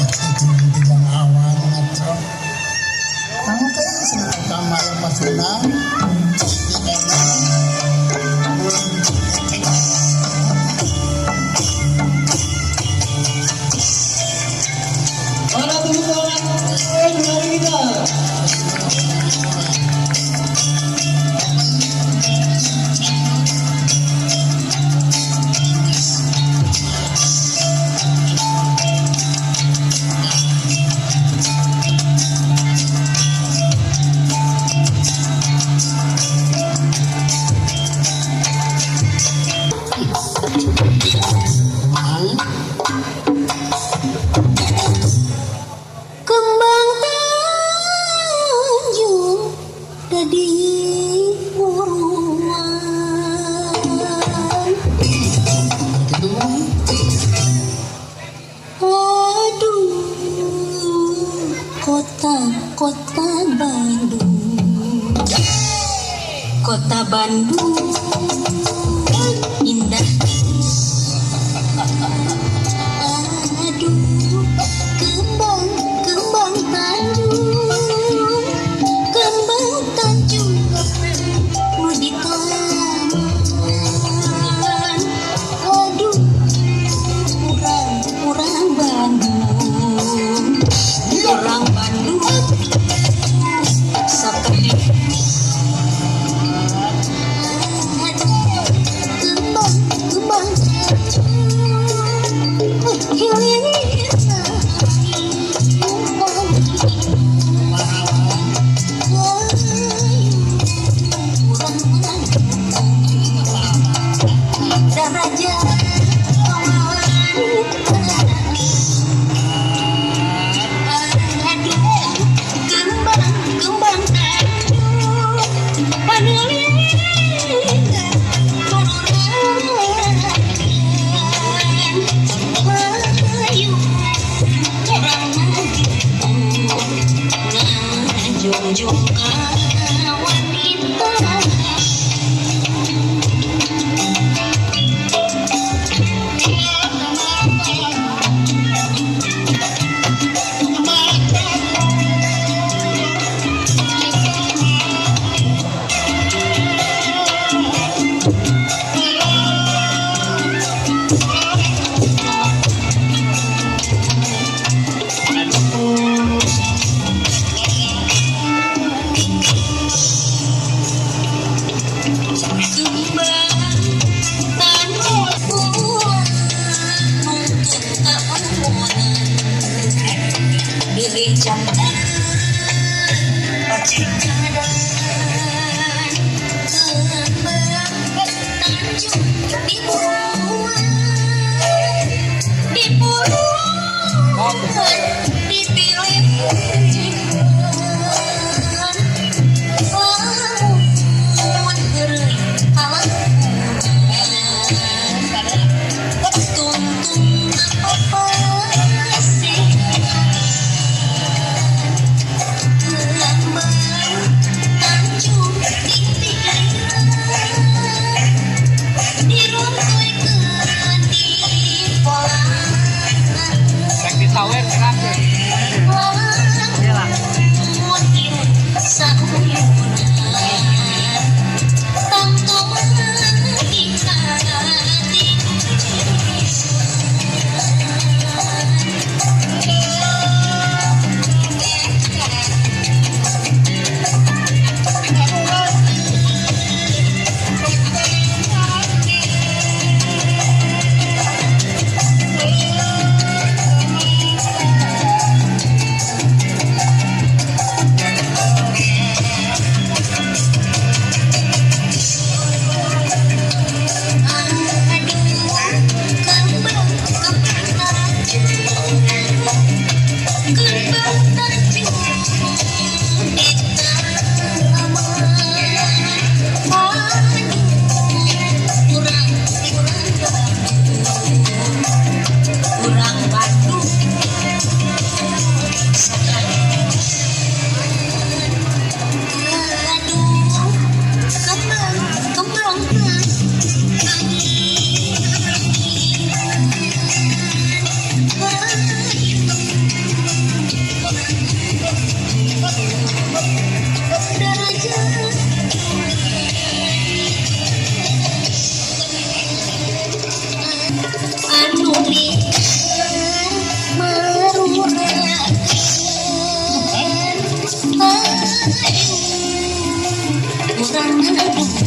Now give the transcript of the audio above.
Tigang awan ngaco. Kamu teh senang kamar pasunan. Mana tepuk tangan mari kita. Kembang Tanjung dadi buruan. Gitu. Aduh, kota kota Bandung, kota Bandung indah. Aduh, kembang kembang Tanjung, kembang Tanjung nu di taman. Aduh, urang urang Bandung, urang Bandung sakedik. Aduh, kembang kembang Tanjung hilirna. Raja aduh, kembang kembang Tanjung panulingga kororan ayu urang ngajungjung ka wanita. Kembang Tanjung nuntut keamanan bilih jantan pacincadan. Kembang Tanjung dibuat dibuat dipilih lamun heureuy kalakuan tuntung papasihan. Kembang Tanjung dipikirkan diruntuhkeun di polangan. Rek disawer gerak. Lamun sauyunan tangtu meuni Rang.